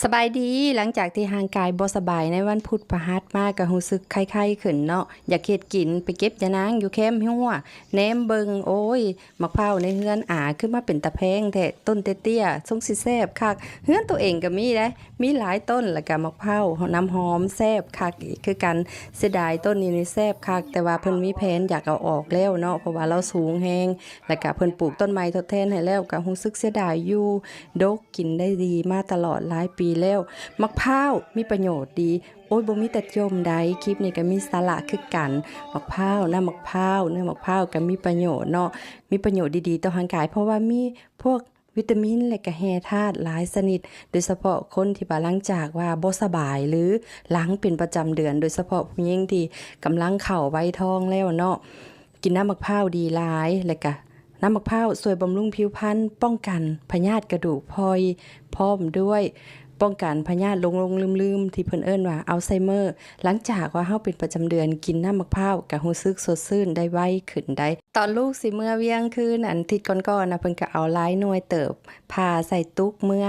ສະບາຍດີ. ຫຼັງຈາກທີ່ຮ່າງກາຍບໍ່ສະບາຍໃນວັນພຸດພະຫັດມາ ກໍຮູ້ສຶກໄຄໆຂຶ້ນເນາະ, ຢາກເຮັດກິນ. ໄປເກັບຢານາງຢູ່ແຄມຮົ້ວ, ແນມເບິ່ງ ໂອ້ຍ ໝາກພ້າວໃນເຮືອນອາຄືມາເປັນຕາແພງແທ້, ຕົ້ນເຕ້ຍໆ ສົງຊິແຊບຄັກ. ເຮືອນໂຕເອງກໍມີເດ້, ມີຫຼາຍຕົ້ນ, ແລ້ວກໍໝາກພ້າວນ້ຳຫອມແຊບຄັກອີກຄືກັນ. ເສຍດາຍຕົ້ນນີ້ນີ້ແຊບຄັກ, ແຕ່ວ່າເພິ່ນມີແຜນຢາກເອົາອອກແລ້ວເນາະ, ເພາະວ່າລາວສູງແຮງ, ແລ້ວກໍເພິ່ນປູກຕົ້ນໃໝ່ທົດແທນໃຫ້ແລ້ວ, ກໍຮູ້ສຶກເສຍດາຍຢູ່. ດົກ ກິນໄດ້ດີມາຕະຫຼອດຫຼາຍປີແລ້ວ. ໝາກພ້າວມີປະໂຫຍດດີ. ໂອ້ຍ ບໍ່ມີແຕ່ຈົ່ມໃດ, ຄລິບນີ້ກໍມີສາລະຄືກັນ. ໝາກພ້າວ, ນ້ຳໝາກພ້າວ, ເນື້ອໝາກພ້າວກໍມີປະໂຫຍດເນາະ, ມີປະໂຫຍດດີໆຕໍ່ຮ່າງກາຍ, ເພາະວ່າມີພວກວິຕາມິນ ແລະກະແຮ່ທາດຫຼາຍຊະນິດ, ໂດຍສະເພາະຄົນທີ່ວ່າຫຼັງຈາກວ່າບໍ່ສະບາຍ ຫຼື ຫຼັງເປັນປະຈຳເດືອນ, ໂດຍສະເພາະຜູ້ຍິງທີ່ກຳລັງເຂົ້າໄວທອງແລ້ວເນາະ. ກິນນ້ຳໝາກພ້າວດີຫຼາຍ, ແລະກະ ນ້ຳໝາກພ້າວຊ່ວຍບຳລຸງຜິວພັນ, ປ້ອງກັນພະຍາດກະດູກພອຍ, ພ້ອມດ້ວຍປ້ອງກັນພະຍາດຫຼົງໆລືມໆ ທີ່ເພິ່ນເອີ້ນວ່າອັລໄຊເມີ. ຫຼັງຈາກວ່າເຮົາເປັນປະຈຳເດືອນ, ກິນນ້ຳໝາກພ້າວກະຮູ້ສຶກສົດຊື່ນໄດ້ໄວຂຶ້ນໄດ໋. ຕອນລູກຊິເມືອວຽງຄືນອັນທິດກ່ອນໆນະ, ເພິ່ນກະເອົາຫຼາຍໜ່ວຍເຕີບ ຜ່າໃສ່ຕຸກເມືອ.